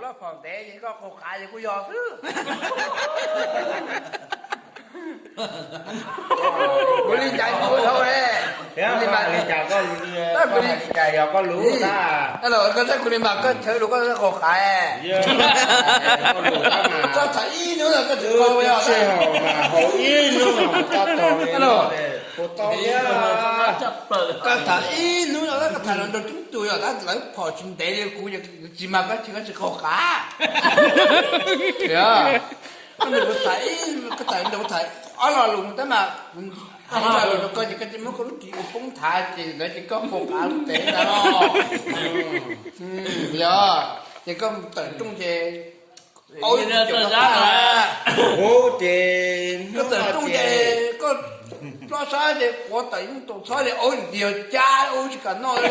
Koj phom ntev ces koj qaug qav ces kuj yog xwb. Kuv li cas kuv dhau, li cas koj, li cas yog koj lus. Koj saib kuv li mas koj chaw lus koj qaug qav. Koj tham ib hnub no koj tsis qaug, yog haus ib hnub no koj tau, koj tham ib hnub no koj tham los nrog coob tus yog tab lawv phom tsis ntev li kuv, tsis mas koj chaw koj tsis qaug qav. Koj nrog kuv tham, koj tham nrog kuv tham ob lo lus tab mas, ob lo lus rau koj ces koj cia muab koj lub ris ua poob nthav ces lawv ces koj qaug qav lub ntev ntag los. Yog ces koj tawm rooj ces, ub ces, koj tawm rooj ces koj plob sab ces quav tawm yeej tau txhob li, ub ntxiag cab ub tsis kam noj li.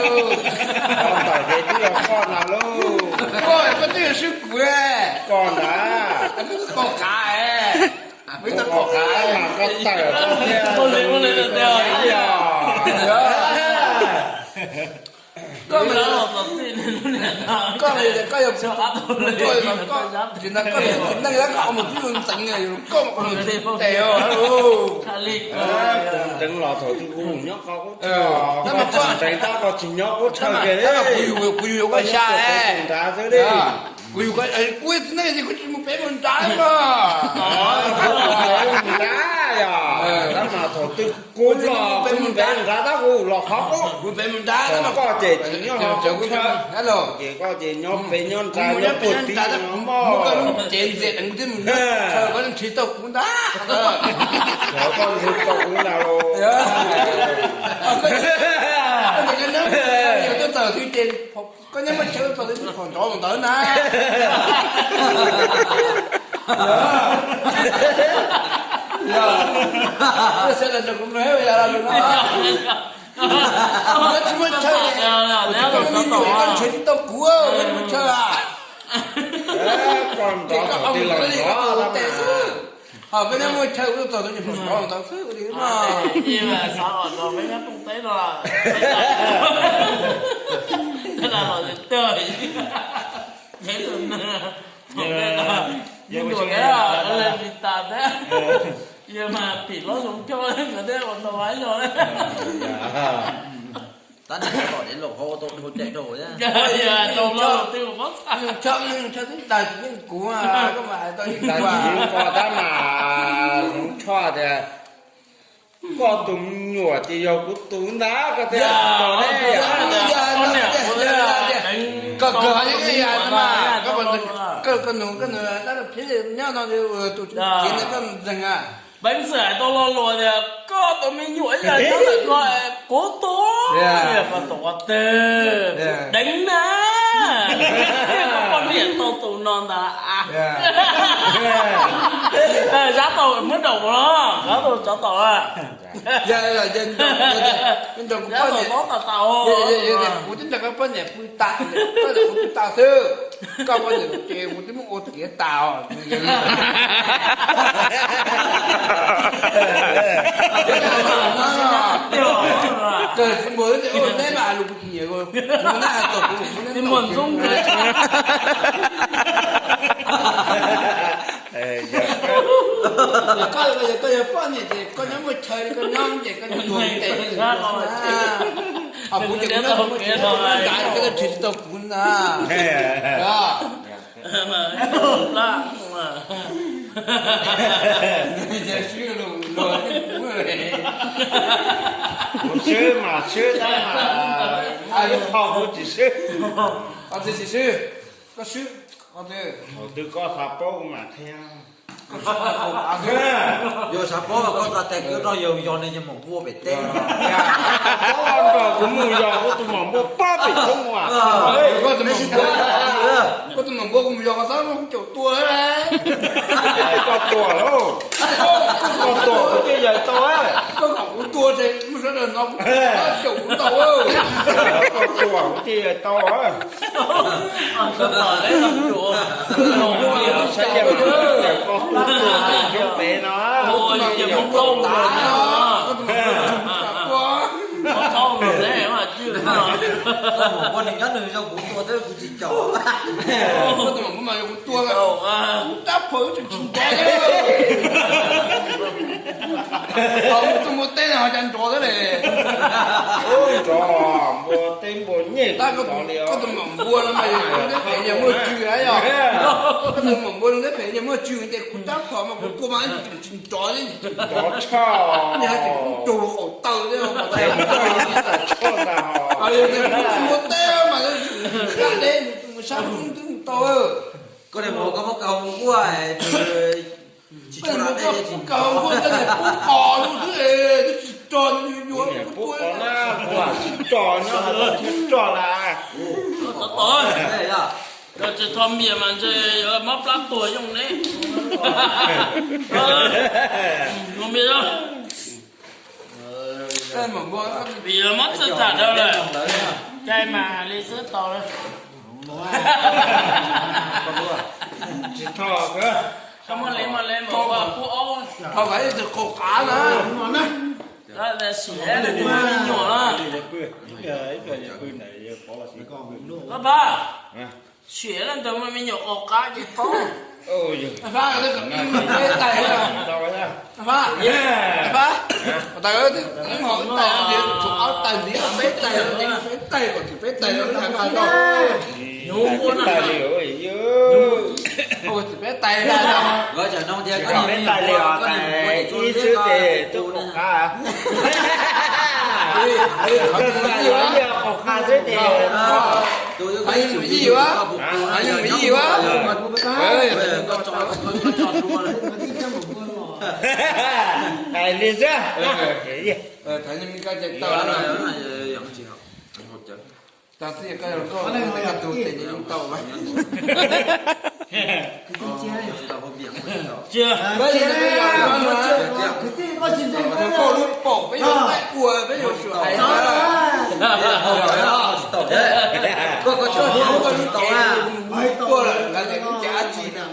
Koj tawm ces twb yog koj ntag lauj. Koj, koj twb yog swb kuv, koj ntag, koj qaug qav, koj qaug qav mas koj tawm koj thiaj li, yog. Koj, koj, koj, tsis tas koj txiv neej, koj mus twb yus ntxeev, yus koj mus ua tes. Ntxeev los thaum twg kuv nyob qhov qub, ntxeev tab koj tsis nyob qub tshaj kiag li. Kuv yug, kuv yug yuav koj xya, nrad xwb li. Kuv yug, kuv txiv neej es kuv tsis mus pem mus nrad mas. Nrad yog, tab mas thaum twg kuv los kuv mus pem nrad tab kuv los qhov qub. Koj ces tsis nyob qhov qub tshaj, ces koj ces nyob pem nyob nrad, nyob puag tim no mog. Koj lub cev ntxias deev kuv thiab mus nrad, koj nrhiav tau kuv ntag. Koj nrhiav tau kuv ntag los. Koj nyob muaj chaw txog twg ces koj nyob muaj chaw txog twg phom nrov mus ntawd na. Sawv daws nrog kuv mloog ua yam li no. Koj tsis muaj chaw, koj me nyuam koj nrhiav tsis tau kuv, koj tsis muaj chaw a. Koj nrov thaum twg los nrov tes xwb. Ho koj nyob muaj chaw ua txog tus niag phom nrov ntawd xwb li no. Yog mas tim hlob Zoov Choj nkawd thiaj ua tau ib yog. Tab sis tom dev laus qhov ua tau dhau cai dhau thiab. Zoo Choj, Zoo Choj twb dag tsis yeej kuv, koj mas hais tau yeej kuv. Tab mas Zoov Choj tias koj tus me nyuam ces yog kuv tus ntag, koj thiaj, koj kawg yeej ib yam mas, koj nug koj nug dab laug Phiab nyob no tus tsev ntawd koj ntseeg a. Peev xwm hais tau lo lus tias koj tus me nyuam ib yam nyob ntawm ko kuv tus, koj tus ua twg deev na, koj poj niam tau tus no ntag. Zab tau muab daus los, zab tau cov tau. Kuv twb nrog koj poj niam pw tas, koj kuv pw tas xwb, koj poj niam ces kuv twb muab ua tiav tas os. Kawg tsis npaum li ua neb mas lus kuv tsis nyiam, kuv nab hais kom kuv mus neb ntoo. Koj yog poj niam ces koj nyob muaj chaw li koj nyob ces koj nyob tes, ho kuv ces kuv nyob kuv nrad koj tsis tau kuv na. Kuv swb mas swb tab mas, kuv tsis swb. Tsis swb, koj swb. Thaum twg koj xav paub kuv mam qhia. Yog xav paub koj txhais tes kuv nrog yawg yog ne yawg mam npua pem teb. Paub nrog kuv mus yog kuv tus mam npua pab pem teb mus. Koj tus mam npua kuv mus yog koj xav caum tua. Koj tua lauj, koj tua kuv thiaj yawg tau. Koj kom kuv tua ces muaj sawv daws no kuv caum kuv tau. Koj tua kuv thiaj yawg tau. Saib yawg, koj tua tus coob pem no. Koj mus ua nws nyob nws, yog kuv tua xwb kuv tsis com. Koj tus maum npua mas yog kuv tua, kuv rab phom tseem tsis nrov thiab. Ho mus tua npua teb no ho cas nrov thiab ne. Nrov, npua teb npua nyej. Tab koj tus maum npua no mas yog ntiab phem yog muaj tswv na yog. Koj tus maum npua no ntiab phem yog muaj tswv ces kuv rab phom mas kuv tua mas tseem tsis nrov thiab. Nrov tshaj. Nws ho tseem rug qaum taw thiab. Tus npua teb mas sab deb, mus sab roob twb mus tau. Koj niag maum koj muab kaus nkuaj, tsis tshua deb, kaus nkuaj koj niag pub qos lub xwb, twb tsis tso yuav pub qos na, tsis tso nyob tsis tso lawm. Koj tsis tho mias mas ntshe yuav mob plab tuag yooj ne. Vim mob txwj tham dhau lawm, cai mas li xwb tau. Tsis tho, koj muaj li muaj li mas ua pub aub, tho kom ib tug qaug qav na. Siav leej twg muaj me nyuam na. Pab, siav leej twg muaj me nyuam qaug qav ces paub. Pab, pab, pab, tais, tais ntxiv, peb tais, peb tais, kom txim peb tais, peb tais li, peb tais li os, ib xwb ces tub qaug qav, qaug qav xwb ces, yij, yij, hais li xwb. Tag txij koj yog koj, koj tus tes nws yeej tau. Koj lub paum peb yuav tau ua, peb yuav tsum hais. Koj, koj tseem muab koj lub cev mus tua lawm, lawv tias lub cev dab tsi na.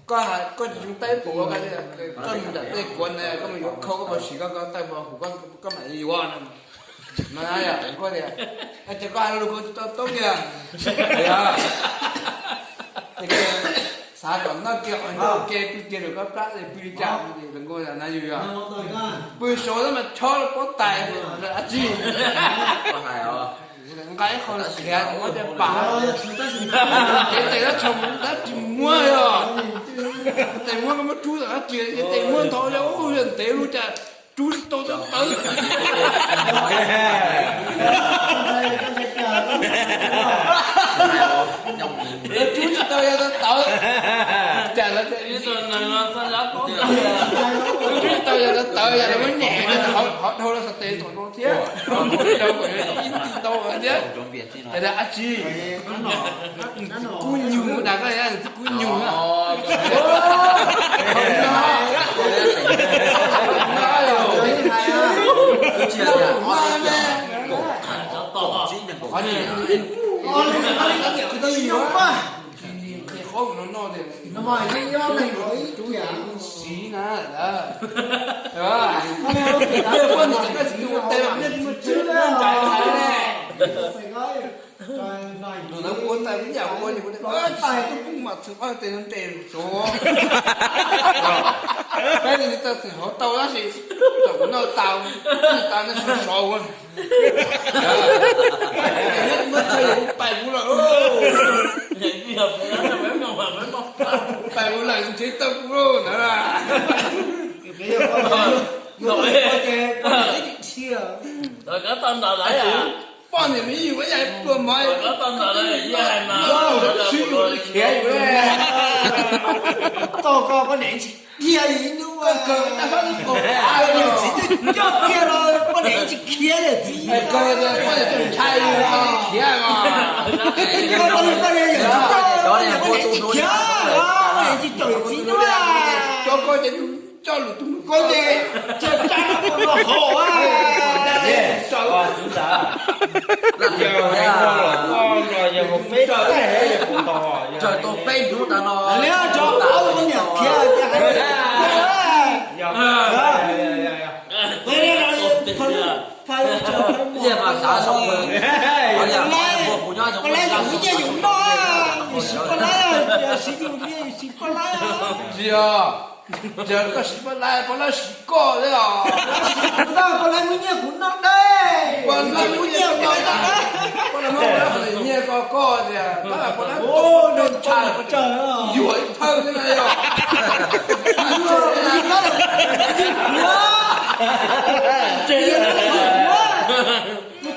Koj, koj tsis zoo taij paum, koj mus nram tej kuav ntawd, koj mus yuav khau, koj puas siv koj, koj taij paum, koj mam li yuav no. No yog koj tias, ces koj hais lus koj tsis tau toob kiag. Xav kom noj kiag qhov ncauj ke pw kiag rau koj plab pw li cas, na yus yog pw saud mas chob pob tais dab tsi. Nqa ib qho khiav muab caj pas, kev tes dab tsi mus dab tsi muab yog. Tes muab koj muab rub tom dab tsi, tes muab ntho yog ub yog ntev lub cas rub tsis tau tawv. Rub tsis tau yog tawv. Cas lawv tias rub tsis tau yog tawv, yog lawv muab nyem, qhov dhau los xav tes tom no thiab. Ib tug tau thiab. Dab tsi? Kub nyug, dag koj txiv kub nyug. Siv na, tus ntawd ua tais ib yam ua, ua tais twb pum mas txwm qoj tes no ntes tsuav. Peb li txawm txwm hauv tau tab sis thaum kuv noj tas, noj tas nej sov sov ua. Muab tso kuv pais kuv lawm. Pais kuv lawm ntshe tau kuv ntawd. Poj niam me yus ua yam pluas mov, sib yuav khiav yus. Tau koj poj niam tsis khiav yus ib hnub, kawg txiv twb coj kiag los poj niam tsis khiav yus txiv. Poj niam tsis ntshai yus, poj niam khiav os. Poj niam tsis khiav, poj niam tsis caum yus txiv hnub. Cov koj ces coj lus tus koj ces tsa rab no haum. Tsaws tau peb hnub tas no. Li cov poj niam khiav ces hais tias, Yus nyiaj yus noj, yus siv poj laib, yus siv yus nyiaj yus siv poj laib. Tsis yog, tsis yog koj siv poj laib, poj laib siv koj thiab os. Kuv tab poj laib muab nyiaj kuv noj deb. Poj laib muab nyiaj kuv noj deb. Poj laib muab nyiaj koj koj tias tab poj laib, yuam ib thawj thiab na yog.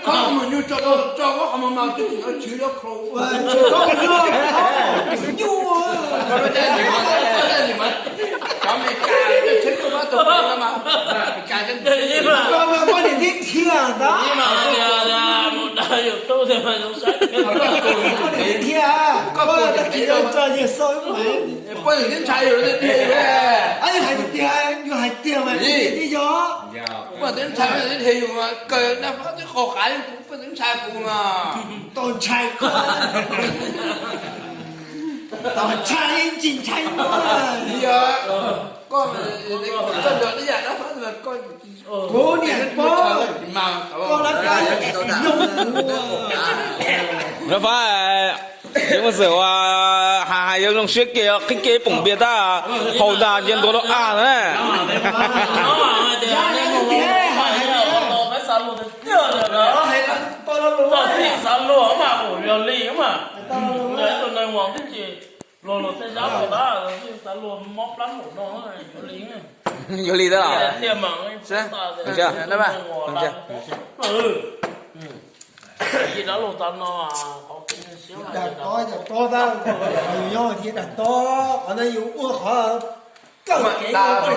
Koj mus nyuj tso, tso koj qhov muag mas twb tsis nyob tswv yob khau. Koj lub caij nim mas, cov Amelikas tsheb tuaj pab tau mas, Amelikas tsheb tuaj mas. Poj niam tib dhia ntag. Poj niam tib dhia, koj tag kis tso yawg xauj ib mus. Poj niam tib ntshai yus tib dhia. Yus hais tiag, yus hais tiag mas tib yog. Poj niam tib ntshai, tib dhia yus mas kaw dab fab tib qho qav, poj niam tib ntshai kuv mas. Tau ntshai koj, tau ntshai tsis ntshai koj. Yog koj, koj nrog ib yam dab fab mas koj, kuv niam paub koj dab fab yog ib nyoog kuv. Dab fab, ces muaj xwm uas hais hais zoo zoo siab ke qhib ke poom npias tab, haus tas cia ntuav rau av na. Txog txij xav luag mas ua yog li mas, tus neeg uas twb tsis luag luag tej zab luag tab, xav luag mob plab npaum no yuav li. Yuav li tab. Dag tob, dag tob tab, yus nyob thiab dag tob, qhov no yus ua qhov kawg kev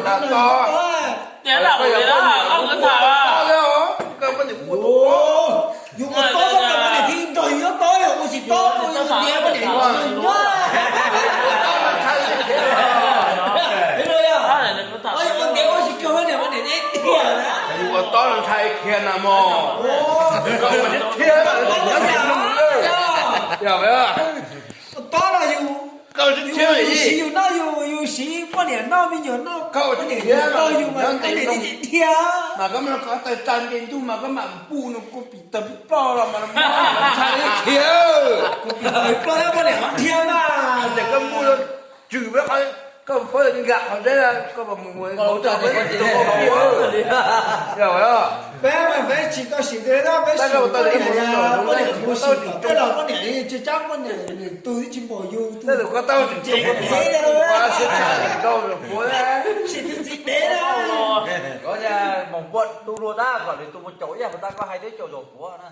dag tob. Tias lam ua li tab, koj kwv tham. Yus ua tob xwb, koj poj niam thiaj nrog yus nyob tob, yog ua tsis tob, yus ua ntiav poj niam nrog yus nyob. Yus ua ntiav ua tsis kawg poj niam, poj niam neb tiag. Yus ua tob no ntshai khiav na mog. Koj ua tsis khiav, yog ua tob no yus, yus siv yus noj, yus, yus siv poj niam noj me nyuam noj, koj ua tsis khiav, yus mas poj niam tsis dhia. Mas koj muab koj taw tsa nce ntuj mas koj mam npuj nws kuj pim tawg pib ploj los mas ntshai khiav. Kuv pim tawg pib ploj thiab poj niam dhia mas. Ces koj npuj tswm peb qhov, koj pab nkag qhov zeb, koj mus mus, peb mas peb tsis tau sim tias peb sim poj niam, poj niam kuv sim kom tej los poj niam tsis tsab poj niam nws tus twb tsis npaum yus tus. Koj tau tseem dev, sim tus txiv dev na. Koj moog npuaj tu luag tab kom nws tu mus caum ib yam puas tab, koj hais twb caum caum puav na.